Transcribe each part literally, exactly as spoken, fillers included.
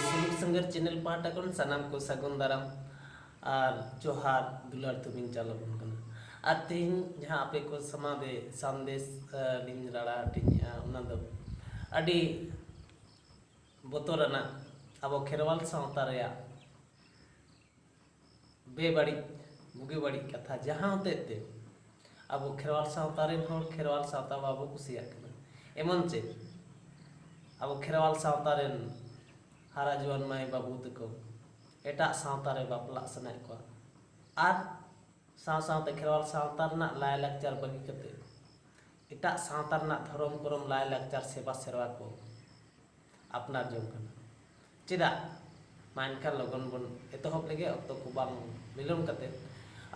ᱥᱩᱞᱩᱠ ᱥᱟᱹᱝᱜᱟᱹᱨ ᱪᱮᱱᱮᱞ ᱯᱟᱦᱴᱟ ᱠᱷᱚᱱ ᱥᱟᱱᱟᱢ ᱠᱚ ᱥᱟᱹᱜᱩᱱ ᱫᱟᱨᱟᱢ ᱟᱨ ᱡᱚᱦᱟᱨ ᱫᱩᱞᱟᱹᱲ ᱛᱮᱵᱤᱱ ᱪᱟᱞ ᱟᱵᱚᱱ ᱠᱟᱱᱟ᱾ ᱟᱨ ᱛᱮᱦᱮᱧ ᱡᱟᱦᱟᱸ ᱟᱯᱮ ᱠᱚ ᱥᱟᱢᱟᱝ ᱨᱮ ᱥᱟᱸᱫᱮᱥ, ᱟᱸ, ᱞᱤᱧ ᱨᱟᱲᱟ ᱦᱟᱹᱴᱤᱧᱮᱜᱼᱟ, ᱚᱱᱟ ᱫᱚ ᱟᱹᱰᱤ ᱵᱚᱛᱚᱨᱟᱱᱟᱜ ᱟᱵᱚ ᱠᱷᱮᱨᱣᱟᱞ ᱥᱟᱶᱛᱟ ᱨᱮᱭᱟᱜ ᱵᱮᱵᱟᱹᱲᱤᱡ, ᱵᱩᱜᱤ ᱵᱟᱹᱲᱤᱡ ᱠᱟᱛᱷᱟ, ᱡᱟᱦᱟᱸ ᱦᱚᱛᱮᱡ ᱛᱮ ᱟᱵᱚ ᱠᱷᱮᱨᱣᱟᱞ ᱥᱟᱶᱛᱟ ᱨᱮᱱ ᱦᱚᱲ ᱠᱷᱮᱨᱣᱟᱞ ᱥᱟᱶᱛᱟ ᱵᱟᱵᱚ ᱠᱩᱥᱤᱭᱟᱜ ᱠᱟᱱᱟ᱾ ᱮᱢᱚᱱ ᱪᱮᱫ ᱟᱵᱚ ᱠᱷᱮᱨᱣᱟᱞ ᱥᱟᱶᱛᱟ ᱨᱮᱱ ᱦᱟᱨᱟ ᱡᱩᱣᱟᱹᱱ ᱢᱟᱹᱭ ᱵᱟᱹᱵᱩ ᱛᱟᱠᱚ ᱮᱴᱟᱜ ᱥᱟᱶᱛᱟ ᱨᱮ ᱵᱟᱯᱞᱟᱜ ᱥᱟᱱᱟᱭᱮᱫ ᱠᱚᱣᱟ, ᱟᱨ ᱥᱟᱶ ᱥᱟᱶᱛᱮ ᱠᱷᱮᱨᱣᱟᱞ ᱥᱟᱶᱛᱟ ᱨᱮᱱᱟᱜ ᱞᱟᱭᱼᱞᱟᱠᱪᱟᱨ ᱵᱟᱹᱜᱤ ᱠᱟᱛᱮ ᱮᱴᱟᱜ ᱥᱟᱶᱛᱟ ᱨᱮᱱᱟᱜ ᱫᱷᱚᱨᱚᱢ ᱠᱚᱨᱚᱢ, ᱞᱟᱭᱼᱞᱟᱠᱪᱟᱨ, ᱥᱮᱵᱟ ᱥᱮᱨᱣᱟ ᱠᱚ ᱟᱯᱱᱟᱨ ᱡᱚᱝ ᱠᱟᱱᱟ᱾ ᱪᱮᱫᱟᱜ? ᱢᱟ ᱮᱱᱠᱷᱟᱱ ᱞᱚᱜᱚᱱ ᱵᱚᱱ ᱮᱛᱚᱦᱚᱵ ᱞᱮᱜᱮ, ᱚᱠᱛᱚ ᱠᱚ ᱵᱟᱝ ᱵᱤᱞᱚᱢ ᱠᱟᱛᱮ᱾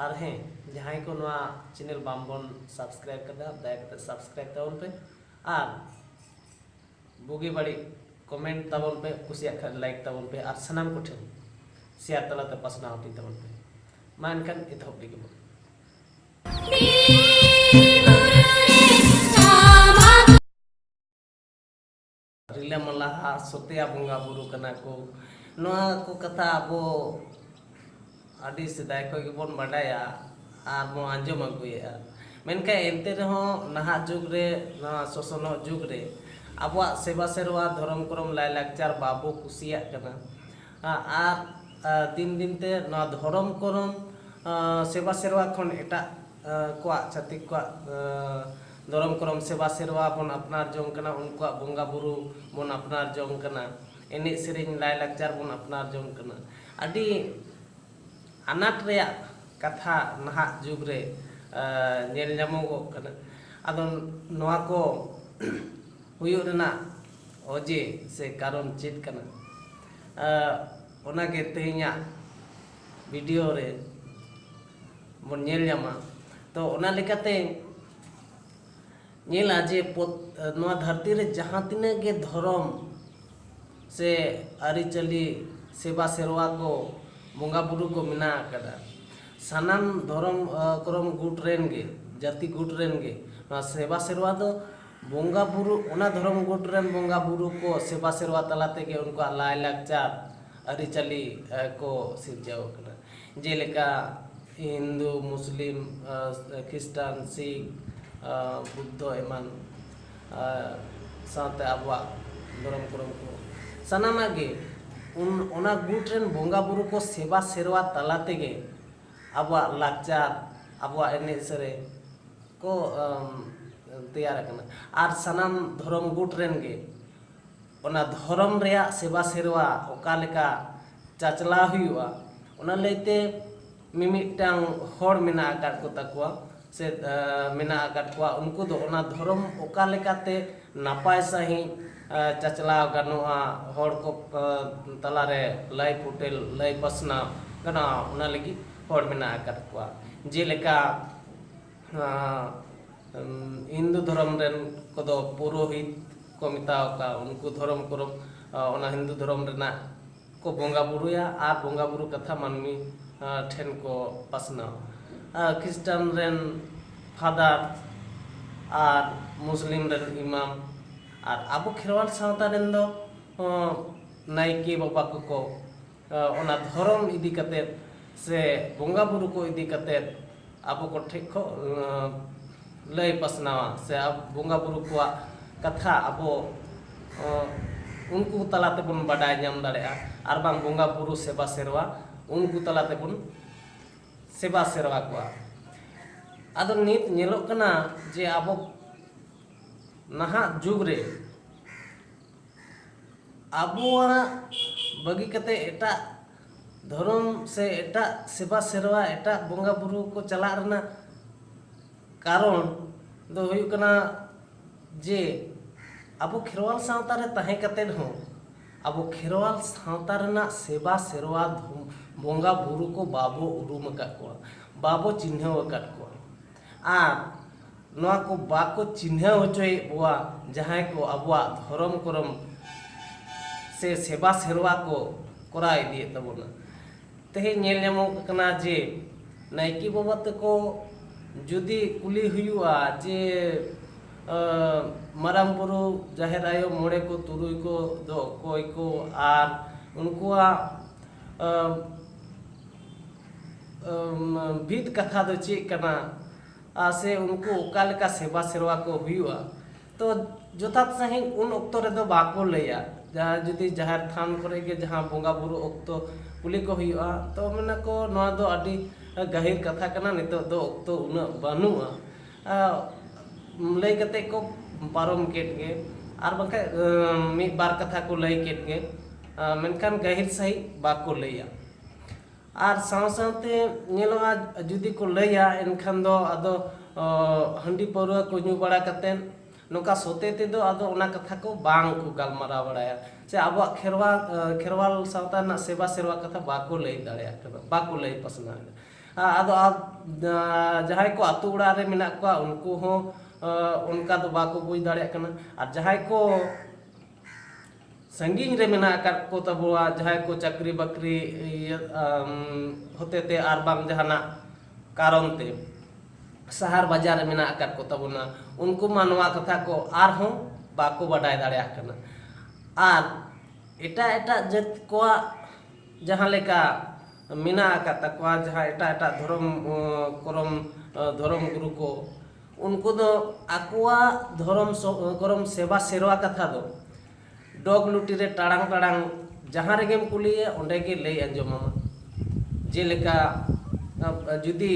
ᱟᱨ ᱦᱮᱸ, ᱡᱟᱦᱟᱸᱭ ᱠᱚ ᱱᱚᱣᱟ ᱪᱮᱱᱮᱞ ᱵᱟᱝ ᱵᱚᱱ ᱥᱟᱵᱥᱠᱨᱟᱭᱤᱵ ᱠᱟᱫᱟ, ᱫᱟᱭᱟ ᱠᱟᱛᱮ ᱥᱟᱵᱥᱠᱨᱟᱭᱤᱵ ᱛᱟᱵᱚᱱ ᱯᱮ᱾ ᱟᱨ ᱵᱩᱜᱤ ᱵᱟᱹᱲᱤᱡ ᱠᱚᱢᱮᱱᱴ ᱛᱟᱵᱚᱱ ᱯᱮ, ᱠᱩᱥᱤᱭᱟᱜ ᱠᱷᱟᱱ ᱞᱟᱭᱤᱠ ᱛᱟᱵᱚᱱ ᱯᱮ, ᱟᱨ ᱥᱟᱱᱟᱢ ᱠᱚᱴᱷᱮᱱ ᱥᱮᱭᱟᱨ ᱛᱟᱞᱟᱛᱮ ᱯᱟᱥᱱᱟᱣ ᱦᱟᱹᱴᱤᱧ ᱛᱟᱵᱚᱱ ᱯᱮ᱾ ᱢᱟ ᱮᱱᱠᱷᱟᱱ ᱮᱛᱚᱦᱚᱵ ᱞᱮᱜᱮ ᱵᱚᱱ᱾ ᱨᱤᱞᱟᱹᱢᱟᱞᱟ ᱥᱚᱛᱮᱭᱟ ᱵᱚᱸᱜᱟ ᱵᱩᱨᱩ ᱠᱟᱱᱟ ᱠᱚ᱾ ᱱᱚᱣᱟ ᱠᱚ ᱠᱟᱛᱷᱟ ᱟᱵᱚ ᱟᱹᱰᱤ ᱥᱮᱫᱟᱭ ᱠᱷᱚᱱ ᱜᱮᱵᱚᱱ ᱵᱟᱰᱟᱭᱟ ᱟᱨ ᱵᱚᱱ ᱟᱸᱡᱚᱢ ᱟᱹᱜᱩᱭᱮᱫᱼᱟ᱾ ᱢᱮᱱᱠᱷᱟᱱ ᱮᱱᱛᱮ ᱨᱮᱦᱚᱸ ᱱᱟᱦᱟᱜ ᱡᱩᱜᱽ ᱨᱮ, ᱱᱚᱣᱟ ᱥᱚᱥᱚᱱᱚᱜ ᱡᱩᱜᱽ ᱨᱮ ᱟᱵᱚᱣᱟᱜ ᱥᱮᱵᱟ ᱥᱮᱨᱣᱟ, ᱫᱷᱚᱨᱚᱢ ᱠᱚᱨᱚᱢ, ᱞᱟᱭᱼᱞᱟᱠᱪᱟᱨ ᱵᱟᱵᱚ ᱠᱩᱥᱤᱭᱟᱜ ᱠᱟᱱᱟ᱾ ᱟ-, ᱟᱨ, ᱟ, ᱫᱤᱱ ᱫᱤᱱ ᱛᱮ ᱱᱚᱣᱟ ᱫᱷᱚᱨᱚᱢ ᱠᱚᱨᱚᱢ, ᱟ, ᱥᱮᱵᱟ ᱥᱮᱨᱣᱟ ᱠᱷᱚᱱ ᱮᱴᱟᱜ, ᱟ, ᱠᱚᱣᱟᱜ, ᱪᱷᱟᱹᱛᱤᱠ ᱠᱚᱣᱟᱜ, ᱟ, ᱫᱷᱚᱨᱚᱢ ᱠᱚᱨᱚᱢ ᱥᱮᱵᱟ ᱥᱮᱨᱣᱟ ᱵᱚᱱ ᱟᱯᱱᱟᱨ ᱡᱚᱝ ᱠᱟᱱᱟ, ᱩᱱᱠᱩᱣᱟᱜ ᱵᱚᱸᱜᱟ ᱵᱩᱨᱩ ᱵᱚᱱ ᱟᱯᱱᱟᱨ ᱡᱚᱝ ᱠᱟᱱᱟ, ᱮᱱᱮᱡ ᱥᱮᱨᱮᱧ ᱞᱟᱭᱼᱞᱟᱠᱪᱟᱨ ᱵᱚᱱ ᱟᱯᱱᱟᱨ ᱡᱚᱝ ᱠᱟᱱᱟ᱾ ᱟᱹᱰᱤ ᱟᱱᱟᱴ ᱨᱮᱭᱟᱜ ᱠᱟᱛᱷᱟ ᱱᱟᱦᱟᱜ ᱡᱩᱜᱽ ᱨᱮ, ᱟ, ᱧᱮᱞ ᱧᱟᱢᱚᱜᱚᱜ ᱠᱟᱱᱟ᱾ ᱟᱫᱚ ᱱᱚᱣᱟ ᱠᱚ ᱦᱩᱭᱩᱜ ᱨᱮᱱᱟᱜ ᱚᱡᱮ ᱥᱮ ᱠᱟᱨᱚᱱ ᱪᱮᱫ ᱠᱟᱱᱟ? ᱟ, ᱚᱱᱟᱜᱮ ᱛᱮᱦᱮᱧᱟᱜ ᱵᱷᱤᱰᱤᱭᱳ ᱨᱮ ᱵᱚᱱ ᱧᱮᱞ ᱧᱟᱢᱟ᱾ ᱛᱚ, ᱚᱱᱟ ᱞᱮᱠᱟᱛᱮ ᱧᱮᱞᱟ ᱡᱮ ᱯᱚᱛ-, ᱱᱚᱣᱟ ᱫᱷᱟᱹᱨᱛᱤ ᱨᱮ ᱡᱟᱦᱟᱸ ᱛᱤᱱᱟᱹᱜ ᱜᱮ ᱫᱷᱚᱨᱚᱢ ᱥᱮ ᱟᱹᱨᱤᱪᱟᱹᱞᱤ, ᱥᱮᱵᱟ ᱥᱮᱨᱣᱟ ᱠᱚ, ᱵᱚᱸᱜᱟ ᱵᱩᱨᱩ ᱠᱚ ᱢᱮᱱᱟᱜ ᱟᱠᱟᱫᱟ, ᱥᱟᱱᱟᱢ ᱫᱷᱚᱨᱚᱢ, ᱟ, ᱠᱚᱨᱚᱢ ᱜᱩᱴ ᱨᱮᱱ ᱜᱮ ᱡᱟᱹᱛᱤ ᱜᱩᱴ ᱨᱮᱱ ᱜᱮ᱾ ᱱᱚᱣᱟ ᱥᱮᱵᱟ ᱥᱮᱨᱣᱟ ᱫᱚ ᱵᱚᱸᱜᱟ ᱵᱩᱨᱩ, ᱚᱱᱟ ᱫᱷᱚᱨᱚᱢ ᱜᱩᱴ ᱨᱮᱱ ᱵᱚᱸᱜᱟ ᱵᱩᱨᱩ ᱠᱚ ᱥᱮᱵᱟ ᱥᱮᱨᱣᱟ ᱛᱟᱞᱟ ᱛᱮᱜᱮ ᱩᱱᱠᱩᱣᱟᱜ ᱞᱟᱭ ᱞᱟᱠᱪᱟᱨ, ᱟᱹᱨᱤᱪᱟᱹᱞᱤ, ᱮ, ᱠᱚ ᱥᱤᱨᱡᱟᱹᱣ ᱟᱠᱟᱱᱟ᱾ ᱡᱮᱞᱮᱠᱟ ᱦᱤᱱᱫᱩ, ᱢᱩᱥᱞᱤᱢ, ᱮ, ᱠᱷᱨᱤᱥᱴᱟᱱ, ᱥᱤᱠᱷ, ᱮ, ᱵᱩᱫᱽᱫᱷᱚ ᱮᱢᱟᱱ, ᱮ, ᱥᱟᱶᱛᱮ ᱟᱵᱚᱣᱟᱜ ᱫᱷᱚᱨᱚᱢ ᱠᱚᱨᱚᱢ ᱠᱚ, ᱥᱟᱱᱟᱢᱟᱜ ᱜᱮ ᱩᱱ, ᱚᱱᱟ ᱜᱩᱴ ᱨᱮᱱ ᱵᱚᱸᱜᱟ ᱵᱩᱨᱩ ᱠᱚ ᱥᱮᱵᱟ ᱥᱮᱨᱣᱟ ᱛᱟᱞᱟ ᱛᱮᱜᱮ ᱟᱵᱚᱣᱟᱜ ᱞᱟᱠᱪᱟᱨ, ᱟᱵᱚᱣᱟᱜ ᱮᱱᱮᱡ ᱥᱮᱨᱮᱧ ᱠᱚ, ᱟᱢ, ᱛᱮᱭᱟᱨ ᱟᱠᱟᱱᱟ᱾ ᱟᱨ ᱥᱟᱱᱟᱢ ᱫᱷᱚᱨᱚᱢ ᱜᱩᱴ ᱨᱮᱱ ᱜᱮ ᱚᱱᱟ ᱫᱷᱚᱨᱚᱢ ᱨᱮᱭᱟᱜ ᱥᱮᱵᱟ ᱥᱮᱨᱣᱟ ᱚᱠᱟ ᱞᱮᱠᱟ ᱪᱟᱪᱞᱟᱣ ᱦᱩᱭᱩᱜᱼᱟ, ᱚᱱᱟ ᱞᱟᱹᱭᱛᱮ ᱢᱤᱢᱤᱫᱴᱟᱝ ᱦᱚᱲ ᱢᱮᱱᱟᱜ ᱟᱠᱟᱫ ᱠᱚ ᱛᱟᱠᱚᱣᱟ, ᱥᱮ, ᱟ, ᱢᱮᱱᱟᱜ ᱟᱠᱟᱫ ᱠᱚᱣᱟ᱾ ᱩᱱᱠᱩ ᱫᱚ ᱚᱱᱟ ᱫᱷᱚᱨᱚᱢ ᱚᱠᱟ ᱞᱮᱠᱟᱛᱮ ᱱᱟᱯᱟᱭ ᱥᱟᱺᱦᱤᱡ, ᱟ, ᱪᱟᱪᱞᱟᱣ ᱜᱟᱱᱚᱜᱼᱟ, ᱦᱚᱲ ᱠᱚ, ᱟ, ᱛᱟᱞᱟᱨᱮ ᱞᱟᱹᱭ ᱯᱷᱩᱴᱮᱞ, ᱞᱟᱹᱭ ᱯᱟᱥᱱᱟᱣ ᱜᱟᱱᱚᱜᱼᱟ, ᱚᱱᱟ ᱞᱟᱹᱜᱤᱫ ᱦᱚᱲ ᱢᱮᱱᱟᱜ ᱟᱠᱟᱫ ᱠᱚᱣᱟ᱾ ᱡᱮᱞᱮᱠᱟ, ᱟ, ᱩᱢ, ᱦᱤᱱᱫᱩ ᱫᱷᱚᱨᱚᱢ ᱨᱮᱱ ᱠᱚᱫᱚ ᱯᱩᱨᱳᱦᱤᱛ ᱠᱚ ᱢᱮᱛᱟᱣ ᱠᱚᱣᱟ, ᱩᱱᱠᱩ ᱫᱷᱚᱨᱚᱢ ᱠᱚᱨᱚᱢ, ᱟ, ᱚᱱᱟ ᱦᱤᱱᱫᱩ ᱫᱷᱚᱨᱚᱢ ᱨᱮᱱᱟᱜ ᱠᱚ ᱵᱚᱸᱜᱟ ᱵᱩᱨᱩᱭᱟ ᱟᱨ ᱵᱚᱸᱜᱟ ᱵᱩᱨᱩ ᱠᱟᱛᱷᱟ ᱢᱟᱹᱱᱢᱤ, ᱟ, ᱴᱷᱮᱱ ᱠᱚ ᱯᱟᱥᱱᱟᱣᱟ᱾ ᱟ, ᱠᱷᱨᱤᱥᱴᱟᱱ ᱨᱮᱱ ᱯᱷᱟᱫᱟᱨ ᱟᱨ ᱢᱩᱥᱞᱤᱢ ᱨᱮᱱ ᱤᱢᱟᱢ ᱟᱨ ᱟᱵᱚ ᱠᱷᱮᱨᱣᱟᱞ ᱥᱟᱶᱛᱟ ᱨᱮᱱ ᱫᱚ, ᱚ, ᱱᱟᱭᱠᱮ ᱵᱟᱵᱟ ᱠᱚᱠᱚ, ᱚ, ᱚᱱᱟ ᱫᱷᱚᱨᱚᱢ ᱤᱫᱤ ᱠᱟᱛᱮᱫ ᱥᱮ ᱵᱚᱸᱜᱟ ᱵᱩᱨᱩ ᱠᱚ ᱤᱫᱤ ᱠᱟᱛᱮᱫ ᱟᱵᱚ ᱠᱚ ᱴᱷᱮᱡ ᱠᱷᱚᱱ, ᱚ, ᱞᱟᱹᱭ ᱯᱟᱥᱱᱟᱣᱟ ᱥᱮ ᱟᱵ-, ᱵᱚᱸᱜᱟ ᱵᱩᱨᱩ ᱠᱚᱣᱟᱜ ᱠᱟᱛᱷᱟ ᱟᱵᱚ, ᱚ, ᱩᱱᱠᱩ ᱛᱟᱞᱟ ᱛᱮᱵᱚᱱ ᱵᱟᱰᱟᱭ ᱧᱟᱢ ᱫᱟᱲᱮᱭᱟᱜᱼᱟ, ᱟᱨ ᱵᱟᱝ ᱵᱚᱸᱜᱟ ᱵᱩᱨᱩ ᱥᱮᱵᱟ ᱥᱮᱨᱣᱟ ᱩᱱᱠᱩ ᱛᱟᱞᱟ ᱛᱮᱵᱚᱱ ᱥᱮᱵᱟ ᱥᱮᱨᱣᱟ ᱠᱚᱣᱟ᱾ ᱟᱫᱚ ᱱᱤᱛ ᱧᱮᱞᱚᱜ ᱠᱟᱱᱟ ᱡᱮ ᱟᱵᱚ ᱱᱟᱦᱟᱜ ᱡᱩᱜᱽ ᱨᱮ ᱟᱵᱚᱣᱟᱜ ᱵᱟᱹᱜᱤ ᱠᱟᱛᱮ ᱮᱴᱟᱜ ᱫᱷᱚᱨᱚᱢ ᱥᱮ ᱮᱴᱟᱜ ᱥᱮᱵᱟ ᱥᱮᱨᱣᱟ, ᱮᱴᱟᱜ ᱵᱚᱸᱜᱟ ᱵᱩᱨᱩ ᱠᱚ ᱪᱟᱞᱟᱜ ᱨᱮᱱᱟᱜ ᱠᱟᱨᱚᱱ ᱫᱚ ᱦᱩᱭᱩᱜ ᱠᱟᱱᱟ ᱡᱮ ᱟᱵᱚ ᱠᱷᱮᱨᱣᱟᱞ ᱥᱟᱶᱛᱟ ᱨᱮ ᱛᱟᱦᱮᱸ ᱠᱟᱛᱮ ᱦᱚᱸ ᱟᱵᱚ ᱠᱷᱮᱨᱣᱟᱞ ᱥᱟᱶᱛᱟ ᱨᱮᱱᱟᱜ ᱥᱮᱵᱟ ᱥᱮᱨᱣᱟ ᱫᱷᱚ-, ᱵᱚᱸᱜᱟ ᱵᱩᱨᱩ ᱠᱚ ᱵᱟᱵᱚ ᱩᱨᱩᱢ ᱟᱠᱟᱫ ᱠᱚᱣᱟ, ᱵᱟᱵᱚ ᱪᱤᱱᱦᱟᱹᱣ ᱟᱠᱟᱫ ᱠᱚᱣᱟ᱾ ᱟᱨ ᱱᱚᱣᱟ ᱠᱚ ᱵᱟᱠᱚ ᱪᱤᱱᱦᱟᱹᱣ ᱦᱚᱪᱚᱭᱮᱫ ᱵᱚᱣᱟ, ᱡᱟᱦᱟᱸᱭ ᱠᱚ ᱟᱵᱚᱣᱟᱜ ᱫᱷᱚᱨᱚᱢ ᱠᱚᱨᱚᱢ ᱥᱮ ᱥᱮᱵᱟ ᱥᱮᱨᱣᱟ ᱠᱚ ᱠᱚᱨᱟᱣ ᱤᱫᱤᱭᱮᱫ ᱛᱟᱵᱚᱱᱟ᱾ ᱛᱮᱦᱮᱧ ᱧᱮᱞ ᱧᱟᱢᱚᱜ ᱠᱟᱱᱟ ᱡᱮ ᱱᱟᱭᱠᱮ ᱵᱟᱵᱟ ᱛᱟᱠᱚ ᱡᱩᱫᱤ ᱠᱩᱞᱤ ᱦᱩᱭᱩᱜᱼᱟ ᱡᱮ ᱢᱟᱨᱟᱝ ᱵᱩᱨᱩ, ᱡᱟᱦᱮᱨ ᱟᱭᱳ, ᱢᱚᱬᱮ ᱠᱚ ᱛᱩᱨᱩᱭ ᱠᱚ ᱫᱚ ᱚᱠᱚᱭ ᱠᱚ ᱟᱨ ᱩᱱᱠᱩᱣᱟᱜ ᱵᱷᱤᱛ ᱠᱟᱛᱷᱟ ᱫᱚ ᱪᱮᱫ ᱠᱟᱱᱟ, ᱟᱨ ᱥᱮ ᱩᱱᱠᱩ ᱚᱠᱟ ᱞᱮᱠᱟ ᱥᱮᱵᱟ ᱥᱮᱨᱣᱟ ᱠᱚ ᱦᱩᱭᱩᱜᱼᱟ, ᱛᱚ ᱡᱚᱛᱷᱟᱛ ᱥᱟᱺᱦᱤᱡ ᱩᱱ ᱚᱠᱛᱚ ᱨᱮᱫᱚ ᱵᱟᱠᱚ ᱞᱟᱹᱭᱟ᱾ ᱡᱟᱦᱟᱸ ᱡᱩᱫᱤ ᱡᱟᱦᱮᱨ ᱛᱷᱟᱱ ᱠᱚᱨᱮ ᱜᱮ ᱡᱟᱦᱟᱸ ᱵᱚᱸᱜᱟ ᱵᱩᱨᱩ ᱚᱠᱛᱚ ᱠᱩᱞᱤ ᱠᱚ ᱦᱩᱭᱩᱜᱼᱟ, ᱛᱚ ᱢᱮᱱᱟ ᱠᱚ, "ᱱᱚᱣᱟ ᱫᱚ ᱟᱹᱰᱤ ᱜᱟᱹᱦᱤᱨ ᱠᱟᱛᱷᱟ ᱠᱟᱱᱟ, ᱱᱤᱛᱚᱜ ᱫᱚ ᱚᱠᱛᱚ ᱩᱱᱟᱹᱜ ᱵᱟᱹᱱᱩᱜᱼᱟ", ᱞᱟᱹᱭ ᱠᱟᱛᱮ ᱠᱚ ᱯᱟᱨᱚᱢ ᱠᱮᱫ ᱜᱮ᱾ ᱟᱨ ᱵᱟᱝᱠᱷᱟᱱ ᱢᱤᱫ ᱵᱟᱨ ᱠᱟᱛᱷᱟ ᱠᱚ ᱞᱟᱹᱭ ᱠᱮᱫ ᱜᱮ, ᱢᱮᱱᱠᱷᱟᱱ ᱜᱟᱹᱦᱤᱨ ᱥᱟᱺᱦᱤᱡ ᱵᱟᱠᱚ ᱞᱟᱹᱭᱟ᱾ ᱟᱨ ᱥᱟᱶ ᱥᱟᱶᱛᱮ ᱧᱮᱞᱚᱜᱼᱟ, ᱡᱩᱫᱤ ᱠᱚ ᱞᱟᱹᱭᱟ, ᱮᱱᱠᱷᱟᱱ ᱫᱚ ᱟᱫᱚ ᱦᱟᱺᱰᱤ ᱯᱟᱹᱣᱨᱟᱹ ᱠᱚ ᱧᱩ ᱵᱟᱲᱟ ᱠᱟᱛᱮᱫ ᱱᱚᱝᱠᱟ ᱥᱚᱛᱮ ᱛᱮᱫᱚ ᱟᱫᱚ ᱚᱱᱟ ᱠᱟᱛᱷᱟ ᱠᱚ ᱵᱟᱝ ᱠᱚ ᱜᱟᱞᱢᱟᱨᱟᱣ ᱵᱟᱲᱟᱭᱟ, ᱥᱮ ᱟᱵᱚᱣᱟᱜ ᱠᱷᱮᱨᱣᱟᱞ ᱠᱷᱮᱨᱣᱟᱞ ᱥᱟᱶᱛᱟ ᱨᱮᱱᱟᱜ ᱥᱮᱵᱟ ᱥᱮᱨᱣᱟ ᱠᱟᱛᱷᱟ ᱵᱟᱠᱚ ᱞᱟᱹᱭ ᱫᱟᱲᱮᱭᱟᱜ ᱠᱟᱱᱟ, ᱵᱟᱠᱚ ᱞᱟᱹᱭ ᱯᱟᱥᱱᱟᱣ ᱮᱫᱟ᱾ ᱟᱫᱚ ᱡᱟᱦᱟᱸᱭ ᱠᱚ ᱟᱹᱛᱩ ᱚᱲᱟᱜ ᱨᱮ ᱢᱮᱱᱟᱜ ᱠᱚᱣᱟ, ᱩᱱᱠᱩ ᱦᱚᱸ ᱚᱱᱠᱟ ᱫᱚ ᱵᱟᱠᱚ ᱵᱩᱡᱽ ᱫᱟᱲᱮᱭᱟᱜ ᱠᱟᱱᱟ᱾ ᱟᱨ ᱡᱟᱦᱟᱸᱭ ᱠᱚ ᱥᱟᱺᱜᱤᱧ ᱨᱮ ᱢᱮᱱᱟᱜ ᱟᱠᱟᱫ ᱠᱚ ᱛᱟᱵᱚᱣᱟ, ᱡᱟᱦᱟᱸᱭ ᱠᱚ ᱪᱟᱹᱠᱨᱤ ᱵᱟᱹᱠᱨᱤ ᱤᱭᱟᱹ ᱦᱚᱛᱮᱛᱮ ᱟᱨ ᱵᱟᱝ ᱡᱟᱦᱟᱱᱟᱜ ᱠᱟᱨᱚᱱ ᱛᱮ ᱥᱟᱦᱟᱨ ᱵᱟᱡᱟᱨ ᱨᱮ ᱢᱮᱱᱟᱜ ᱟᱠᱟᱫ ᱠᱚ ᱛᱟᱵᱚᱱᱟ, ᱩᱱᱠᱩ ᱢᱟ ᱱᱚᱣᱟ ᱠᱟᱛᱷᱟ ᱠᱚ ᱟᱨᱦᱚᱸ ᱵᱟᱠᱚ ᱵᱟᱰᱟᱭ ᱫᱟᱲᱮᱭᱟᱜ ᱠᱟᱱᱟ᱾ ᱟᱨ ᱮᱴᱟᱜ ᱮᱴᱟᱜ ᱡᱟᱹᱛ ᱠᱚᱣᱟᱜ ᱡᱟᱦᱟᱸ ᱞᱮᱠᱟ ᱢᱮᱱᱟᱜ ᱟᱠᱟᱫ ᱛᱟᱠᱚᱣᱟ, ᱡᱟᱦᱟᱸ ᱮᱴᱟᱜ ᱮᱴᱟᱜ ᱫᱷᱚᱨᱚᱢ ᱠᱚᱨᱚᱢ ᱫᱷᱚᱨᱚᱢ ᱜᱩᱨᱩ ᱠᱚ, ᱩᱱᱠᱩ ᱫᱚ ᱟᱠᱚᱣᱟᱜ ᱫᱷᱚᱨᱚᱢ ᱠᱚᱨᱚᱢ ᱥᱮᱵᱟ ᱥᱮᱨᱣᱟ ᱠᱟᱛᱷᱟ ᱫᱚ ᱰᱚᱜᱽ ᱞᱩᱴᱤ ᱨᱮ ᱴᱟᱲᱟᱝ ᱴᱟᱲᱟᱝ ᱡᱟᱦᱟᱸ ᱨᱮᱜᱮᱢ ᱠᱩᱞᱤᱭᱮᱭᱟ, ᱚᱸᱰᱮ ᱜᱮ ᱞᱟᱹᱭ ᱟᱸᱡᱚᱢᱟᱢᱟ᱾ ᱡᱮᱞᱮᱠᱟ ᱡᱩᱫᱤ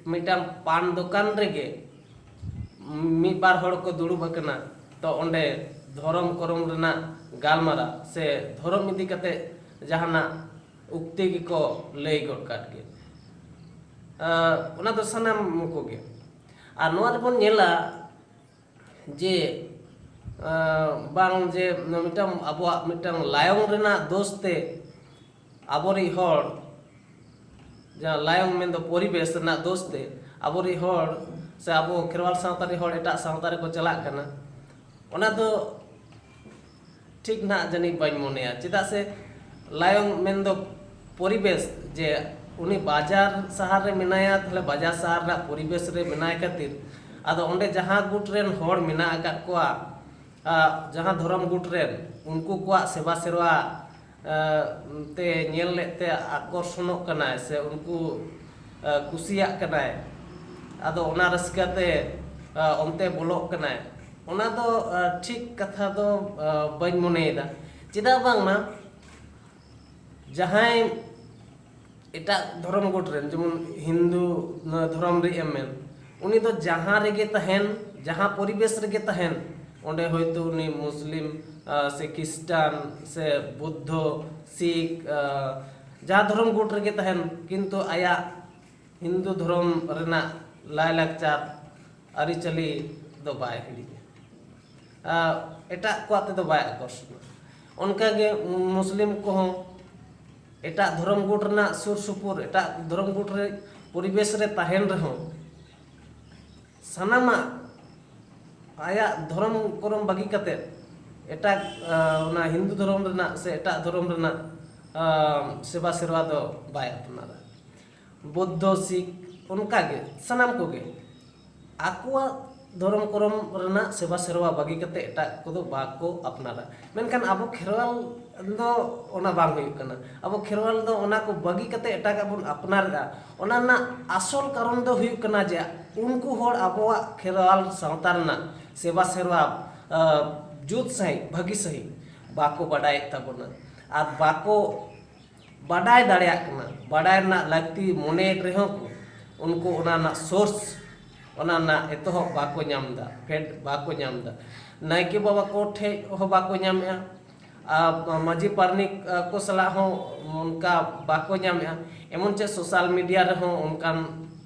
ᱢᱤᱫᱴᱟᱝ ᱯᱟᱱ ᱫᱚᱠᱟᱱ ᱨᱮᱜᱮ ᱢᱤᱫ ᱵᱟᱨ ᱦᱚᱲ ᱠᱚ ᱫᱩᱲᱩᱵ ᱟᱠᱟᱱᱟ, ᱛᱚ ᱚᱸᱰᱮ ᱫᱷᱚᱨᱚᱢ ᱠᱚᱨᱚᱢ ᱨᱮᱱᱟᱜ ᱜᱟᱞᱢᱟᱨᱟᱣ ᱥᱮ ᱫᱷᱚᱨᱚᱢ ᱤᱫᱤ ᱠᱟᱛᱮ ᱡᱟᱦᱟᱱᱟᱜ ᱩᱠᱛᱤ ᱜᱮᱠᱚ ᱞᱟᱹᱭ ᱜᱚᱫ ᱠᱟᱫ ᱜᱮ᱾ ᱚᱱᱟ ᱫᱚ ᱥᱟᱱᱟᱢ ᱠᱚᱜᱮ᱾ ᱟᱨ ᱱᱚᱣᱟ ᱨᱮᱵᱚᱱ ᱧᱮᱞᱟ ᱡᱮ ᱵᱟᱝ ᱡᱮ ᱢᱤᱫᱴᱟᱝ ᱟᱵᱚᱣᱟᱜ ᱢᱤᱫᱴᱟᱝ ᱞᱟᱭᱚᱝ ᱨᱮᱱᱟᱜ ᱫᱳᱥ ᱛᱮ ᱟᱵᱚᱨᱤᱡ ᱦᱚᱲ, ᱡᱟᱦᱟᱸ ᱞᱟᱭᱚᱝ ᱢᱮᱱᱫᱚ ᱯᱚᱨᱤᱵᱮᱥ ᱨᱮᱱᱟᱜ ᱫᱳᱥ ᱛᱮ ᱟᱵᱚᱨᱤᱡ ᱦᱚᱲ ᱥᱮ ᱟᱵᱚ ᱠᱷᱮᱨᱣᱟᱞ ᱥᱟᱶᱛᱟ ᱨᱤᱱ ᱦᱚᱲ ᱮᱴᱟᱜ ᱥᱟᱶᱛᱟ ᱨᱮᱠᱚ ᱪᱟᱞᱟᱜ ᱠᱟᱱᱟ, ᱚᱱᱟ ᱫᱚ ᱴᱷᱤᱠ ᱱᱟᱦᱟᱜ ᱡᱟᱹᱱᱤᱡ ᱵᱟᱹᱧ ᱢᱚᱱᱮᱭᱟ᱾ ᱪᱮᱫᱟᱜ ᱥᱮ ᱞᱟᱭᱚᱝ ᱢᱮᱱᱫᱚ ᱯᱚᱨᱤᱵᱮᱥ, ᱡᱮ ᱩᱱᱤ ᱵᱟᱡᱟᱨ ᱥᱟᱦᱟᱨ ᱨᱮ ᱢᱮᱱᱟᱭᱟ, ᱛᱟᱦᱞᱮ ᱵᱟᱡᱟᱨ ᱥᱟᱦᱟᱨ ᱨᱮᱱᱟᱜ ᱯᱚᱨᱤᱵᱮᱥ ᱨᱮ ᱢᱮᱱᱟᱭ ᱠᱷᱟᱹᱛᱤᱨ ᱟᱫᱚ ᱚᱸᱰᱮ ᱡᱟᱦᱟᱸ ᱜᱩᱴ ᱨᱮᱱ ᱦᱚᱲ ᱢᱮᱱᱟᱜ ᱟᱠᱟᱫ ᱠᱚᱣᱟ, ᱟ, ᱡᱟᱦᱟᱸ ᱫᱷᱚᱨᱚᱢ ᱜᱩᱴ ᱨᱮᱱ, ᱩᱱᱠᱩ ᱠᱚᱣᱟᱜ ᱥᱮᱵᱟ ᱥᱮᱨᱣᱟ, ᱟ, ᱛᱮ ᱧᱮᱞ ᱞᱮᱫ ᱛᱮ ᱟᱠᱚᱨᱥᱚᱱᱚᱜ ᱠᱟᱱᱟᱭ ᱥᱮ ᱩᱱᱠᱩ, ᱟ, ᱠᱩᱥᱤᱭᱟᱜ ᱠᱟᱱᱟᱭ, ᱟᱫᱚ ᱚᱱᱟ ᱨᱟᱹᱥᱠᱟᱹ ᱛᱮ, ᱟ, ᱚᱱᱛᱮ ᱵᱚᱞᱚᱜ ᱠᱟᱱᱟᱭ, ᱚᱱᱟ ᱫᱚ, ᱟ, ᱴᱷᱤᱠ ᱠᱟᱛᱷᱟ ᱫᱚ, ᱟ, ᱵᱟᱹᱧ ᱢᱚᱱᱮᱭᱮᱫᱟ᱾ ᱪᱮᱫᱟᱜ ᱵᱟᱝᱢᱟ ᱡᱟᱦᱟᱸᱭ ᱮᱴᱟᱜ ᱫᱷᱚᱨᱚᱢ ᱜᱩᱴ ᱨᱮᱱ, ᱡᱮᱢᱚᱱ ᱦᱤᱱᱫᱩ ᱫᱷᱚᱨᱚᱢ ᱨᱮ ᱮᱢ ᱢᱮᱱ, ᱩᱱᱤ ᱫᱚ ᱡᱟᱦᱟᱸ ᱨᱮᱜᱮ ᱛᱟᱦᱮᱱ, ᱡᱟᱦᱟᱸ ᱯᱚᱨᱤᱵᱮᱥ ᱨᱮᱜᱮ ᱛᱟᱦᱮᱱ, ᱚᱸᱰᱮ ᱦᱚᱭᱛᱳ ᱩᱱᱤ ᱢᱩᱥᱞᱤᱢ, ᱟ, ᱥᱮ ᱠᱷᱨᱤᱥᱴᱟᱱ ᱥᱮ ᱵᱩᱫᱽᱫᱷᱚ, ᱥᱤᱠᱷ, ᱟ, ᱡᱟᱦᱟᱸ ᱫᱷᱚᱨᱚᱢ ᱜᱩᱴ ᱨᱮᱜᱮ ᱛᱟᱦᱮᱱ, ᱠᱤᱱᱛᱩ ᱟᱭᱟᱜ ᱦᱤᱱᱫᱩ ᱫᱷᱚᱨᱚᱢ ᱨᱮᱱᱟᱜ ᱞᱟᱭᱼᱞᱟᱠᱪᱟᱨ, ᱟᱹᱨᱤᱪᱟᱹᱞᱤ ᱫᱚ ᱵᱟᱭ ᱦᱤᱲᱤᱧᱟ᱾ ᱟᱨ ᱮᱴᱟᱜ ᱠᱚᱣᱟᱜ ᱛᱮᱫᱚ ᱵᱟᱭ ᱟᱠᱚᱨᱥᱚᱱᱟ᱾ ᱚᱱᱠᱟᱜᱮ ᱢᱩᱥᱞᱤᱢ ᱠᱚᱦᱚᱸ ᱮᱴᱟᱜ ᱫᱷᱚᱨᱚᱢ ᱜᱩᱴ ᱨᱮᱱᱟᱜ ᱥᱩᱨ ᱥᱩᱯᱩᱨ, ᱮᱴᱟᱜ ᱫᱷᱚᱨᱚᱢ ᱜᱩᱴ ᱨᱮ ᱯᱚᱨᱤᱵᱮᱥ ᱨᱮ ᱛᱟᱦᱮᱱ ᱨᱮᱦᱚᱸ, ᱥᱟᱱᱟᱢᱟᱜ ᱟᱭᱟᱜ ᱫᱷᱚᱨᱚᱢ ᱠᱚᱨᱚᱢ ᱵᱟᱹᱜᱤ ᱠᱟᱛᱮᱫ ᱮᱴᱟᱜ, ᱟ, ᱚᱱᱟ ᱦᱤᱱᱫᱩ ᱫᱷᱚᱨᱚᱢ ᱨᱮᱱᱟᱜ ᱥᱮ ᱮᱴᱟᱜ ᱫᱷᱚᱨᱚᱢ ᱨᱮᱱᱟᱜ, ᱟ, ᱥᱮᱵᱟ ᱥᱮᱨᱣᱟ ᱫᱚ ᱵᱟᱭ ᱟᱯᱱᱟᱨᱟ᱾ ᱵᱳᱫᱽᱫᱷᱚ, ᱥᱤᱠᱷ, ᱚᱱᱠᱟᱜᱮ ᱥᱟᱱᱟᱢ ᱠᱚᱜᱮ ᱟᱠᱚᱣᱟᱜ ᱫᱷᱚᱨᱚᱢ ᱠᱚᱨᱚᱢ ᱨᱮᱱᱟᱜ ᱥᱮᱵᱟ ᱥᱮᱨᱣᱟ ᱵᱟᱹᱜᱤ ᱠᱟᱛᱮ ᱮᱴᱟᱜ ᱠᱚᱫᱚ ᱵᱟᱠᱚ ᱟᱯᱱᱟᱨᱟ᱾ ᱢᱮᱱᱠᱷᱟᱱ ᱟᱵᱚ ᱠᱷᱮᱨᱣᱟᱞ ᱫᱚ ᱚᱱᱟ ᱵᱟᱝ ᱦᱩᱭᱩᱜ ᱠᱟᱱᱟ᱾ ᱟᱵᱚ ᱠᱷᱮᱨᱣᱟᱞ ᱫᱚ ᱚᱱᱟ ᱠᱚ ᱵᱟᱹᱜᱤ ᱠᱟᱛᱮ ᱮᱴᱟᱜᱟᱜ ᱵᱚᱱ ᱟᱯᱱᱟᱨᱮᱫᱼᱟ, ᱚᱱᱟ ᱨᱮᱱᱟᱜ ᱟᱥᱚᱞ ᱠᱟᱨᱚᱱ ᱫᱚ ᱦᱩᱭᱩᱜ ᱠᱟᱱᱟ ᱡᱮ ᱩᱱᱠᱩ ᱦᱚᱲ ᱟᱵᱚᱣᱟᱜ ᱠᱷᱮᱨᱣᱟᱞ ᱥᱟᱶᱛᱟ ᱨᱮᱱᱟᱜ ᱥᱮᱵᱟ ᱥᱮᱨᱣᱟ, ᱟ, ᱡᱩᱛ ᱥᱟᱺᱦᱤᱡ, ᱵᱷᱟᱹᱜᱤ ᱥᱟᱺᱦᱤᱡ ᱵᱟᱠᱚ ᱵᱟᱰᱟᱭᱮᱫ ᱛᱟᱵᱚᱱᱟ ᱟᱨ ᱵᱟᱠᱚ ᱵᱟᱰᱟᱭ ᱫᱟᱲᱮᱭᱟᱜ ᱠᱟᱱᱟ᱾ ᱵᱟᱰᱟᱭ ᱨᱮᱱᱟᱜ ᱞᱟᱹᱠᱛᱤ ᱢᱚᱱᱮᱭᱮᱫ ᱨᱮᱦᱚᱸ ᱠᱚ, ᱩᱱᱠᱩ ᱚᱱᱟ ᱨᱮᱱᱟᱜ ᱥᱳᱨᱥ, ᱚᱱᱟ ᱨᱮᱱᱟᱜ ᱮᱛᱚᱦᱚᱵ ᱵᱟᱠᱚ ᱧᱟᱢ ᱮᱫᱟ, ᱯᱷᱮᱰ ᱵᱟᱠᱚ ᱧᱟᱢ ᱮᱫᱟ᱾ ᱱᱟᱭᱠᱮ ᱵᱟᱵᱟ ᱠᱚ ᱴᱷᱮᱡ ᱦᱚᱸ ᱵᱟᱠᱚ ᱧᱟᱢᱮᱫᱼᱟ, ᱟᱨ ᱢᱟᱹᱡᱷᱤ ᱯᱟᱨᱟᱱᱤᱠ, ᱟ, ᱠᱚ ᱥᱟᱞᱟᱜ ᱦᱚᱸ ᱚᱱᱠᱟ ᱵᱟᱠᱚ ᱧᱟᱢᱮᱫᱼᱟ᱾ ᱮᱢᱚᱱ ᱪᱮᱫ ᱥᱳᱥᱟᱞ ᱢᱤᱰᱤᱭᱟ ᱨᱮᱦᱚᱸ ᱚᱱᱠᱟᱱ,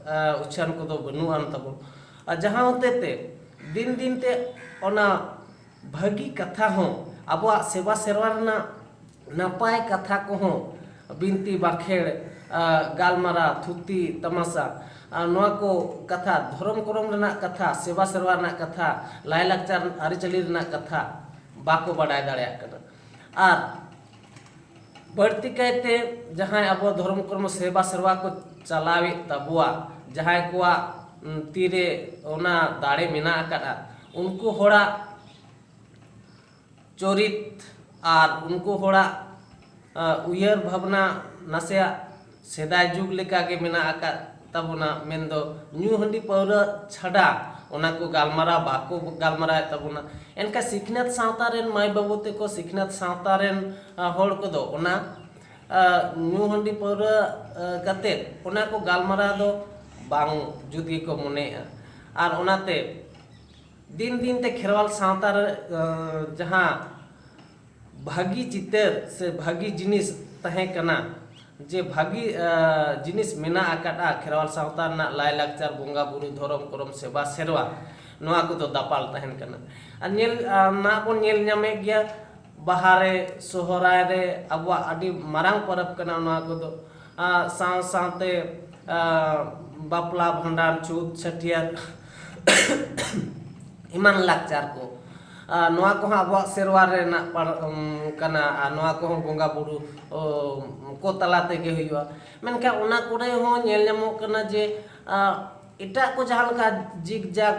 ᱟ, ᱩᱪᱷᱟᱹᱱ ᱠᱚᱫᱚ ᱵᱟᱹᱱᱩᱜ ᱟᱱ ᱛᱟᱵᱚᱱ᱾ ᱟᱨ ᱡᱟᱦᱟᱸ ᱦᱚᱛᱮ ᱛᱮ ᱫᱤᱱ ᱫᱤᱱ ᱛᱮ ᱚᱱᱟ ᱵᱷᱟᱹᱜᱤ ᱠᱟᱛᱷᱟ ᱦᱚᱸ, ᱟᱵᱚᱣᱟᱜ ᱥᱮᱵᱟ ᱥᱮᱨᱣᱟ ᱨᱮᱱᱟᱜ ᱱᱟᱯᱟᱭ ᱠᱟᱛᱷᱟ ᱠᱚᱦᱚᱸ, ᱵᱤᱱᱛᱤ ᱵᱟᱠᱷᱮᱲ, ᱟ, ᱜᱟᱞᱢᱟᱨᱟᱣ, ᱛᱷᱩᱛᱤ ᱛᱟᱢᱟᱥᱟ, ᱟ, ᱱᱚᱣᱟ ᱠᱚ ᱠᱟᱛᱷᱟ, ᱫᱷᱚᱨᱚᱢ ᱠᱚᱨᱚᱢ ᱨᱮᱱᱟᱜ ᱠᱟᱛᱷᱟ, ᱥᱮᱵᱟ ᱥᱮᱨᱣᱟ ᱨᱮᱱᱟᱜ ᱠᱟᱛᱷᱟ, ᱞᱟᱭᱼᱞᱟᱠᱪᱟᱨ ᱟᱹᱨᱤᱪᱟᱹᱞᱤ ᱨᱮᱱᱟᱜ ᱠᱟᱛᱷᱟ ᱵᱟᱠᱚ ᱵᱟᱰᱟᱭ ᱫᱟᱲᱮᱭᱟᱜ ᱠᱟᱱᱟ᱾ ᱟᱨ ᱵᱟᱹᱲᱛᱤ ᱠᱟᱭᱛᱮ ᱡᱟᱦᱟᱸᱭ ᱟᱵᱚ ᱫᱷᱚᱨᱚᱢ ᱠᱚᱨᱢᱚ ᱥᱮᱵᱟ ᱥᱮᱨᱣᱟ ᱠᱚ ᱪᱟᱞᱟᱣᱮᱫ ᱛᱟᱵᱚᱣᱟ, ᱡᱟᱦᱟᱸᱭ ᱠᱚᱣᱟᱜ, ᱩᱢ, ᱛᱤᱨᱮ ᱚᱱᱟ ᱫᱟᱲᱮ ᱢᱮᱱᱟᱜ ᱟᱠᱟᱫᱼᱟ, ᱩᱱᱠᱩ ᱦᱚᱲᱟᱜ ᱪᱚᱨᱤᱛ ᱟᱨ ᱩᱱᱠᱩ ᱦᱚᱲᱟᱜ, ᱟ, ᱩᱭᱦᱟᱹᱨ ᱵᱷᱟᱵᱽᱱᱟ ᱱᱟᱥᱮᱭᱟᱜ ᱥᱮᱫᱟᱭ ᱡᱩᱜᱽ ᱞᱮᱠᱟ ᱜᱮ ᱢᱮᱱᱟᱜ ᱟᱠᱟᱫ ᱛᱟᱵᱚᱱᱟ, ᱢᱮᱱᱫᱚ ᱧᱩ ᱦᱟᱺᱰᱤ ᱯᱟᱹᱣᱨᱟᱹ ᱪᱷᱟᱰᱟ ᱚᱱᱟ ᱠᱚ ᱜᱟᱞᱢᱟᱨᱟᱣ ᱵᱟᱠᱚ ᱜᱟᱞᱢᱟᱨᱟᱣᱮᱫ ᱛᱟᱵᱚᱱᱟ᱾ ᱮᱱᱠᱷᱟᱱ ᱥᱤᱠᱷᱱᱟᱹᱛ ᱥᱟᱶᱛᱟ ᱨᱮᱱ ᱢᱟᱹᱭ ᱵᱟᱹᱵᱩ ᱛᱮᱠᱚ, ᱥᱤᱠᱷᱱᱟᱹᱛ ᱥᱟᱶᱛᱟ ᱨᱮᱱ, ᱟ, ᱦᱚᱲ ᱠᱚᱫᱚ ᱚᱱᱟ, ᱟ, ᱧᱩ ᱦᱟᱺᱰᱤ ᱯᱟᱹᱣᱨᱟᱹ, ᱟ, ᱠᱟᱛᱮᱫ ᱚᱱᱟ ᱠᱚ ᱜᱟᱞᱢᱟᱨᱟᱣ ᱫᱚ ᱵᱟᱝ ᱡᱩᱛ ᱜᱮᱠᱚ ᱢᱚᱱᱮᱭᱮᱫᱼᱟ᱾ ᱟᱨ ᱚᱱᱟᱛᱮ ᱫᱤᱱ ᱫᱤᱱ ᱛᱮ ᱠᱷᱮᱨᱣᱟᱞ ᱥᱟᱶᱛᱟ ᱨᱮ, ᱟ, ᱡᱟᱦᱟᱸ ᱵᱷᱟᱹᱜᱤ ᱪᱤᱛᱟᱹᱨ ᱥᱮ ᱵᱷᱟᱹᱜᱤ ᱡᱤᱱᱤᱥ ᱛᱟᱦᱮᱸ ᱠᱟᱱᱟ, ᱡᱮ ᱵᱷᱟᱹᱜᱤ, ᱟ, ᱡᱤᱱᱤᱥ ᱢᱮᱱᱟᱜ ᱟᱠᱟᱫᱼᱟ ᱠᱷᱮᱨᱣᱟᱞ ᱥᱟᱶᱛᱟ ᱨᱮᱱᱟᱜ ᱞᱟᱭᱼᱞᱟᱠᱪᱟᱨ, ᱵᱚᱸᱜᱟ ᱵᱩᱨᱩ, ᱫᱷᱚᱨᱚᱢ ᱠᱚᱨᱚᱢ, ᱥᱮᱵᱟ ᱥᱮᱨᱣᱟ, ᱱᱚᱣᱟ ᱠᱚᱫᱚ ᱫᱟᱯᱟᱞ ᱛᱟᱦᱮᱱ ᱠᱟᱱᱟ᱾ ᱟᱨ ᱧᱮᱞ, ᱟ, ᱱᱟᱜ ᱵᱚᱱ ᱧᱮᱞ ᱧᱟᱢᱮᱫ ᱜᱮᱭᱟ, ᱵᱟᱦᱟ ᱨᱮ, ᱥᱚᱦᱨᱟᱭ ᱨᱮ ᱟᱵᱚᱣᱟᱜ ᱟᱹᱰᱤ ᱢᱟᱨᱟᱝ ᱯᱚᱨᱚᱵᱽ ᱠᱟᱱᱟ ᱱᱚᱣᱟ ᱠᱚᱫᱚ᱾ ᱟ, ᱥᱟᱶ ᱥᱟᱶᱛᱮ, ᱟ, ᱵᱟᱯᱞᱟ, ᱵᱷᱟᱸᱰᱟᱱ, ᱪᱷᱩᱛ, ᱪᱷᱟᱹᱴᱭᱟᱹᱨ ᱮᱢᱟᱱ ᱞᱟᱠᱪᱟᱨ ᱠᱚ, ᱟ, ᱱᱚᱣᱟ ᱠᱚᱦᱚᱸ ᱟᱵᱚᱣᱟᱜ ᱥᱮᱨᱣᱟ ᱨᱮᱱᱟᱜ ᱯᱟᱲ-, ᱩᱢ, ᱠᱟᱱᱟ᱾ ᱟᱨ ᱱᱚᱣᱟ ᱠᱚᱦᱚᱸ ᱵᱚᱸᱜᱟ ᱵᱩᱨᱩ, ᱚ, ᱠᱚ ᱛᱟᱞᱟ ᱛᱮᱜᱮ ᱦᱩᱭᱩᱜᱼᱟ᱾ ᱢᱮᱱᱠᱷᱟᱱ ᱚᱱᱟ ᱠᱚᱨᱮ ᱦᱚᱸ ᱧᱮᱞ ᱧᱟᱢᱚᱜ ᱠᱟᱱᱟ ᱡᱮ, ᱟ, ᱮᱴᱟᱜ ᱠᱚ ᱡᱟᱦᱟᱸ ᱞᱮᱠᱟ ᱡᱤᱜᱽ ᱡᱟᱜᱽ,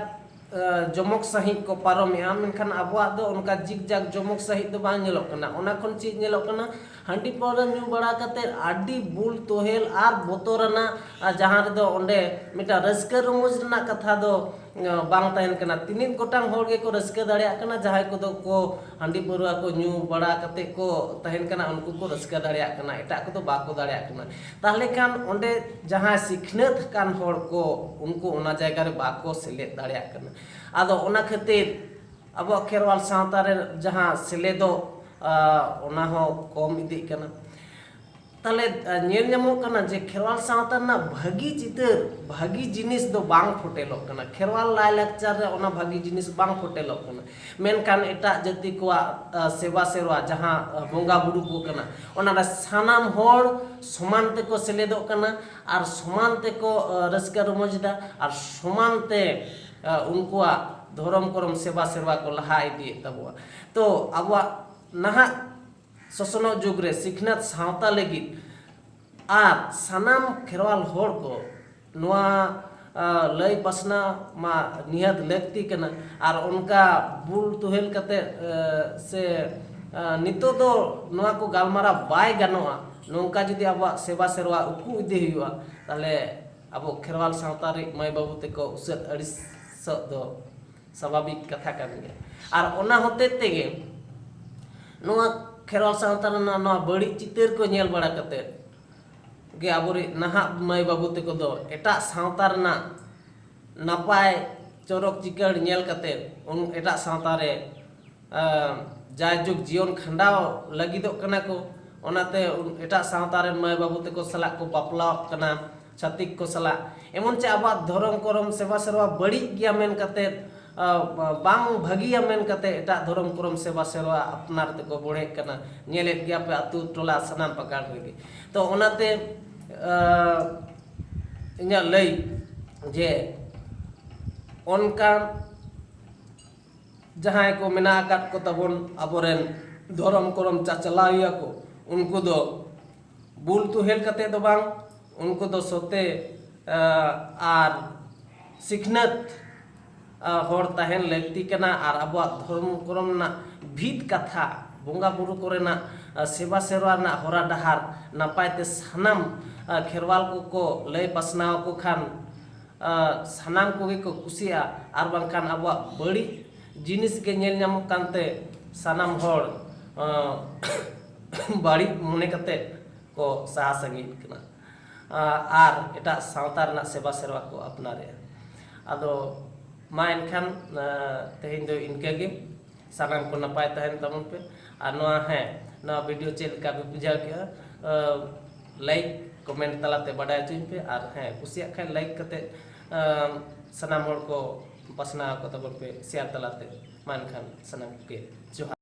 ᱟ, ᱡᱚᱢᱚᱠ ᱥᱟᱺᱦᱤᱡ ᱠᱚ ᱯᱟᱨᱚᱢᱮᱜᱼᱟ, ᱢᱮᱱᱠᱷᱟᱱ ᱟᱵᱚᱣᱟᱜ ᱫᱚ ᱚᱱᱠᱟ ᱡᱤᱜᱽ ᱡᱟᱜᱽ ᱡᱚᱢᱚᱠ ᱥᱟᱺᱦᱤᱡ ᱫᱚ ᱵᱟᱝ ᱧᱮᱞᱚᱜ ᱠᱟᱱᱟ᱾ ᱚᱱᱟ ᱠᱷᱚᱱ ᱪᱮᱫ ᱧᱮᱞᱚᱜ ᱠᱟᱱᱟ? ᱦᱟᱺᱰᱤ ᱯᱟᱹᱣᱨᱟᱹ ᱧᱩ ᱵᱟᱲᱟ ᱠᱟᱛᱮ ᱟᱹᱰᱤ ᱵᱩᱞ ᱛᱚᱦᱮᱞ ᱟᱨ ᱵᱚᱛᱚᱨᱟᱱᱟᱜ, ᱟ, ᱡᱟᱦᱟᱸ ᱨᱮᱫᱚ ᱚᱸᱰᱮ ᱢᱤᱫᱴᱟᱝ ᱨᱟᱹᱥᱠᱟᱹ ᱨᱚᱢᱚᱡᱽ ᱨᱮᱱᱟᱜ ᱠᱟᱛᱷᱟ ᱫᱚ, ᱟ, ᱵᱟᱝ ᱛᱟᱦᱮᱱ ᱠᱟᱱᱟ᱾ ᱛᱤᱱᱟᱹᱜ ᱜᱚᱴᱟᱝ ᱦᱚᱲ ᱜᱮᱠᱚ ᱨᱟᱹᱥᱠᱟᱹ ᱫᱟᱲᱮᱭᱟᱜ ᱠᱟᱱᱟ, ᱡᱟᱦᱟᱸᱭ ᱠᱚᱫᱚ ᱠᱚ ᱦᱟᱺᱰᱤ ᱯᱟᱹᱣᱨᱟᱹ ᱠᱚ ᱧᱩ ᱵᱟᱲᱟ ᱠᱟᱛᱮ ᱠᱚ ᱛᱟᱦᱮᱱ ᱠᱟᱱᱟ, ᱩᱱᱠᱩ ᱠᱚ ᱨᱟᱹᱥᱠᱟᱹ ᱫᱟᱲᱮᱭᱟᱜ ᱠᱟᱱᱟ, ᱮᱴᱟᱜ ᱠᱚᱫᱚ ᱵᱟᱠᱚ ᱫᱟᱲᱮᱭᱟᱜ ᱠᱟᱱᱟ᱾ ᱛᱟᱦᱚᱞᱮ ᱠᱷᱟᱱ ᱚᱸᱰᱮ ᱡᱟᱦᱟᱸᱭ ᱥᱤᱠᱷᱱᱟᱹᱛ ᱟᱠᱟᱱ ᱦᱚᱲ ᱠᱚ, ᱩᱱᱠᱩ ᱚᱱᱟ ᱡᱟᱭᱜᱟ ᱨᱮ ᱵᱟᱠᱚ ᱥᱮᱞᱮᱫ ᱫᱟᱲᱮᱭᱟᱜ ᱠᱟᱱᱟ᱾ ᱟᱫᱚ ᱚᱱᱟ ᱠᱷᱟᱹᱛᱤᱨ ᱟᱵᱚᱣᱟᱜ ᱠᱷᱮᱨᱣᱟᱞ ᱥᱟᱶᱛᱟ ᱨᱮ ᱡᱟᱦᱟᱸ ᱥᱮᱞᱮᱫᱚᱜ, ᱟ, ᱚᱱᱟ ᱦᱚᱸ ᱠᱚᱢ ᱤᱫᱤᱜ ᱠᱟᱱᱟ᱾ ᱛᱟᱦᱞᱮ, ᱟ, ᱧᱮᱞ ᱧᱟᱢᱚᱜ ᱠᱟᱱᱟ ᱡᱮ ᱠᱷᱮᱨᱣᱟᱞ ᱥᱟᱶᱛᱟ ᱨᱮᱱᱟᱜ ᱵᱷᱟᱹᱜᱤ ᱪᱤᱛᱟᱹᱨ, ᱵᱷᱟᱹᱜᱤ ᱡᱤᱱᱤᱥ ᱫᱚ ᱵᱟᱝ ᱯᱷᱚᱴᱮᱞᱚᱜ ᱠᱟᱱᱟ᱾ ᱠᱷᱮᱨᱣᱟᱞ ᱞᱟᱭᱼᱞᱟᱠᱪᱟᱨ ᱨᱮ ᱚᱱᱟ ᱵᱷᱟᱹᱜᱤ ᱡᱤᱱᱤᱥ ᱵᱟᱝ ᱯᱷᱚᱴᱮᱞᱚᱜ ᱠᱟᱱᱟ᱾ ᱢᱮᱱᱠᱷᱟᱱ ᱮᱴᱟᱜ ᱡᱟᱹᱛᱤ ᱠᱚᱣᱟᱜ, ᱟ, ᱥᱮᱵᱟ ᱥᱮᱨᱣᱟ, ᱡᱟᱦᱟᱸ, ᱟ, ᱵᱚᱸᱜᱟ ᱵᱩᱨᱩ ᱠᱚ ᱠᱟᱱᱟ, ᱚᱱᱟ ᱨᱮ ᱥᱟᱱᱟᱢ ᱦᱚᱲ ᱥᱚᱢᱟᱱ ᱛᱮᱠᱚ ᱥᱮᱞᱮᱫᱚᱜ ᱠᱟᱱᱟ ᱟᱨ ᱥᱚᱢᱟᱱ ᱛᱮᱠᱚ, ᱟ, ᱨᱟᱹᱥᱠᱟᱹ ᱨᱚᱢᱚᱡᱽ ᱮᱫᱟ ᱟᱨ ᱥᱚᱢᱟᱱ ᱛᱮ, ᱟ, ᱩᱱᱠᱩᱣᱟᱜ ᱫᱷᱚᱨᱚᱢ ᱠᱚᱨᱚᱢ ᱥᱮᱵᱟ ᱥᱮᱨᱣᱟ ᱠᱚ ᱞᱟᱦᱟ ᱤᱫᱤᱭᱮᱫ ᱛᱟᱵᱚᱣᱟ᱾ ᱛᱚ ᱟᱵᱚᱣᱟᱜ ᱱᱟᱦᱟᱜ ᱥᱚᱥᱱᱚᱜ ᱡᱩᱜᱽ ᱨᱮ ᱥᱤᱠᱷᱱᱟᱹᱛ ᱥᱟᱶᱛᱟ ᱞᱟᱹᱜᱤᱫ ᱟᱨ ᱥᱟᱱᱟᱢ ᱠᱷᱮᱨᱣᱟᱞ ᱦᱚᱲ ᱠᱚ ᱱᱚᱣᱟ, ᱟ, ᱞᱟᱹᱭ ᱯᱟᱥᱱᱟᱣ ᱢᱟ ᱱᱤᱦᱟᱹᱛ ᱞᱟᱹᱠᱛᱤ ᱠᱟᱱᱟ᱾ ᱟᱨ ᱚᱱᱠᱟ ᱵᱩᱞ ᱛᱩᱦᱮᱞ ᱠᱟᱛᱮ, ᱮ, ᱥᱮ, ᱟ, ᱱᱤᱛᱚᱜ ᱫᱚ ᱱᱚᱣᱟ ᱠᱚ ᱜᱟᱞᱢᱟᱨᱟᱣ ᱵᱟᱭ ᱜᱟᱱᱚᱜᱼᱟ᱾ ᱱᱚᱝᱠᱟ ᱡᱩᱫᱤ ᱟᱵᱚᱣᱟᱜ ᱥᱮᱵᱟ ᱥᱮᱨᱣᱟ ᱩᱠᱩ ᱤᱫᱤ ᱦᱩᱭᱩᱜᱼᱟ, ᱛᱟᱦᱚᱞᱮ ᱟᱵᱚ ᱠᱷᱮᱨᱣᱟᱞ ᱥᱟᱶᱛᱟ ᱨᱮ ᱢᱟᱹᱭ ᱵᱟᱹᱵᱩ ᱛᱮᱠᱚ ᱩᱥᱟᱹᱫ ᱟᱹᱲᱤᱥᱚᱜ ᱫᱚ ᱥᱟᱵᱷᱟᱵᱤᱠ ᱠᱟᱛᱷᱟ ᱠᱟᱱ ᱜᱮᱭᱟ᱾ ᱟᱨ ᱚᱱᱟ ᱦᱚᱛᱮ ᱛᱮᱜᱮ ᱱᱚᱣᱟ ᱠᱷᱮᱨᱣᱟᱞ ᱥᱟᱶᱛᱟ ᱨᱮᱱᱟᱜ ᱱᱚᱣᱟ ᱵᱟᱹᱲᱤᱡ ᱪᱤᱛᱟᱹᱨ ᱠᱚ ᱧᱮᱞ ᱵᱟᱲᱟ ᱠᱟᱛᱮ ᱜᱮ ᱟᱵᱚᱨᱮᱱ ᱱᱟᱦᱟᱜ ᱢᱟᱹᱭ ᱵᱟᱹᱵᱩ ᱛᱟᱠᱚ ᱫᱚ ᱮᱴᱟᱜ ᱥᱟᱶᱛᱟ ᱨᱮᱱᱟᱜ ᱱᱟᱯᱟᱭ ᱪᱚᱨᱚᱠ ᱪᱤᱠᱟᱹᱲ ᱧᱮᱞ ᱠᱟᱛᱮ ᱩᱱ ᱮᱴᱟᱜ ᱥᱟᱶᱛᱟ ᱨᱮ, ᱟ, ᱡᱟᱭᱡᱩᱜᱽ ᱡᱤᱭᱚᱱ ᱠᱷᱟᱸᱰᱟᱣ ᱞᱟᱹᱜᱤᱫᱚᱜ ᱠᱟᱱᱟ ᱠᱚ᱾ ᱚᱱᱟᱛᱮ ᱩᱱ ᱮᱴᱟᱜ ᱥᱟᱶᱛᱟ ᱨᱮᱱ ᱢᱟᱹᱭ ᱵᱟᱹᱵᱩ ᱛᱟᱠᱚ ᱥᱟᱞᱟᱜ ᱠᱚ ᱵᱟᱯᱞᱟᱜ ᱠᱟᱱᱟ, ᱪᱷᱟᱹᱛᱤᱠ ᱠᱚ ᱥᱟᱞᱟᱜ᱾ ᱮᱢᱚᱱ ᱪᱮ ᱟᱵᱚᱣᱟᱜ ᱫᱷᱚᱨᱚᱢ ᱠᱚᱨᱚᱢ ᱥᱮᱵᱟ ᱥᱮᱨᱣᱟ ᱵᱟᱹᱲᱤᱡ ᱜᱮᱭᱟ ᱢᱮᱱ ᱠᱟᱛᱮ, ᱟ, ᱵᱟᱝ ᱵᱷᱟᱹᱜᱤᱭᱟ ᱢᱮᱱ ᱠᱟᱛᱮ ᱮᱴᱟᱜ ᱫᱷᱚᱨᱚᱢ ᱠᱚᱨᱚᱢ ᱥᱮᱵᱟ ᱥᱮᱨᱣᱟ ᱟᱯᱱᱟᱨ ᱛᱮᱠᱚ ᱵᱚᱲᱦᱮᱜ ᱠᱟᱱᱟ᱾ ᱧᱮᱞᱮᱫ ᱜᱮᱭᱟ ᱯᱮ ᱟᱹᱛᱩ ᱴᱚᱞᱟ ᱥᱟᱱᱟᱢ ᱯᱟᱠᱟᱲ ᱨᱮᱜᱮ᱾ ᱛᱚ ᱚᱱᱟᱛᱮ, ᱟ, ᱤᱧᱟᱹᱜ ᱞᱟᱹᱭ ᱡᱮ ᱚᱱᱠᱟᱱ ᱡᱟᱦᱟᱸᱭ ᱠᱚ ᱢᱮᱱᱟᱜ ᱟᱠᱟᱫ ᱠᱚ ᱛᱟᱵᱚᱱ ᱟᱵᱚᱨᱮᱱ ᱫᱷᱚᱨᱚᱢ ᱠᱚᱨᱚᱢ ᱪᱟᱪᱞᱟᱣᱤᱭᱟᱹ ᱠᱚ, ᱩᱱᱠᱩ ᱫᱚ ᱵᱩᱞ ᱛᱩᱦᱮᱞ ᱠᱟᱛᱮ ᱫᱚ ᱵᱟᱝ, ᱩᱱᱠᱩ ᱫᱚ ᱥᱚᱛᱮ, ᱟ, ᱟᱨ ᱥᱤᱠᱷᱱᱟᱹᱛ, ᱟ, ᱦᱚᱲ ᱛᱟᱦᱮᱱ ᱞᱟᱹᱠᱛᱤ ᱠᱟᱱᱟ᱾ ᱟᱨ ᱟᱵᱚᱣᱟᱜ ᱫᱷᱚᱨᱚᱢ ᱠᱚᱨᱚᱢ ᱨᱮᱱᱟᱜ ᱵᱷᱤᱛ ᱠᱟᱛᱷᱟ, ᱵᱚᱸᱜᱟ ᱵᱩᱨᱩ ᱠᱚᱨᱮᱱᱟᱜ, ᱟ, ᱥᱮᱵᱟ ᱥᱮᱨᱣᱟ ᱨᱮᱱᱟᱜ ᱦᱚᱨᱟ ᱰᱟᱦᱟᱨ ᱱᱟᱯᱟᱭ ᱛᱮ ᱥᱟᱱᱟᱢ, ᱟ, ᱠᱷᱮᱨᱣᱟᱞ ᱠᱚᱠᱚ ᱞᱟᱹᱭ ᱯᱟᱥᱱᱟᱣ ᱟᱠᱚ ᱠᱷᱟᱱ, ᱟ, ᱥᱟᱱᱟᱢ ᱠᱚᱜᱮ ᱠᱚ ᱠᱩᱥᱤᱭᱟᱜᱼᱟ᱾ ᱟᱨ ᱵᱟᱝᱠᱷᱟᱱ ᱟᱵᱚᱣᱟᱜ ᱵᱟᱹᱲᱤᱡ ᱡᱤᱱᱤᱥ ᱜᱮ ᱧᱮᱞ ᱧᱟᱢᱚᱜ ᱠᱟᱱᱛᱮ ᱥᱟᱱᱟᱢ ᱦᱚᱲ, ᱟ, ᱵᱟᱹᱲᱤᱡ ᱢᱚᱱᱮ ᱠᱟᱛᱮ ᱠᱚ ᱥᱟᱦᱟ ᱥᱟᱺᱜᱤᱧ ᱠᱟᱱᱟ, ᱟ, ᱟᱨ ᱮᱴᱟᱜ ᱥᱟᱶᱛᱟ ᱨᱮᱱᱟᱜ ᱥᱮᱵᱟ ᱥᱮᱨᱣᱟ ᱠᱚ ᱟᱯᱱᱟᱨᱮᱜᱼᱟ᱾ ᱟᱫᱚ ᱢᱟ ᱮᱱᱠᱷᱟᱱ, ᱟ, ᱛᱮᱦᱮᱧ ᱫᱚ ᱤᱱᱠᱟᱹ ᱜᱮ᱾ ᱥᱟᱱᱟᱢ ᱠᱚ ᱱᱟᱯᱟᱭ ᱛᱟᱦᱮᱱ ᱛᱟᱵᱚᱱ ᱯᱮ᱾ ᱟᱨ ᱱᱚᱣᱟ, ᱦᱮᱸ, ᱱᱚᱣᱟ video ᱪᱮᱫ ᱞᱮᱠᱟ ᱯᱮ ᱵᱩᱡᱷᱟᱹᱣ ᱠᱮᱜᱼᱟ? ᱟ, like, comment ᱛᱟᱞᱟᱛᱮ ᱵᱟᱰᱟᱭ ᱦᱚᱪᱚᱧ ᱯᱮ᱾ ᱟᱨ ᱦᱮᱸ, ᱠᱩᱥᱤᱭᱟᱜ ᱠᱷᱟᱱ like ᱠᱟᱛᱮ, ᱟ, ᱥᱟᱱᱟᱢ ᱦᱚᱲ ᱠᱚ ᱯᱟᱥᱱᱟᱣ ᱟᱠᱚ ᱛᱟᱵᱚᱱ ᱯᱮ share ᱛᱟᱞᱟᱛᱮ᱾ ᱢᱟ ᱮᱱᱠᱷᱟᱱ ᱥᱟᱱᱟᱢ ᱠᱚᱜᱮ ᱡᱚᱦᱟᱨ᱾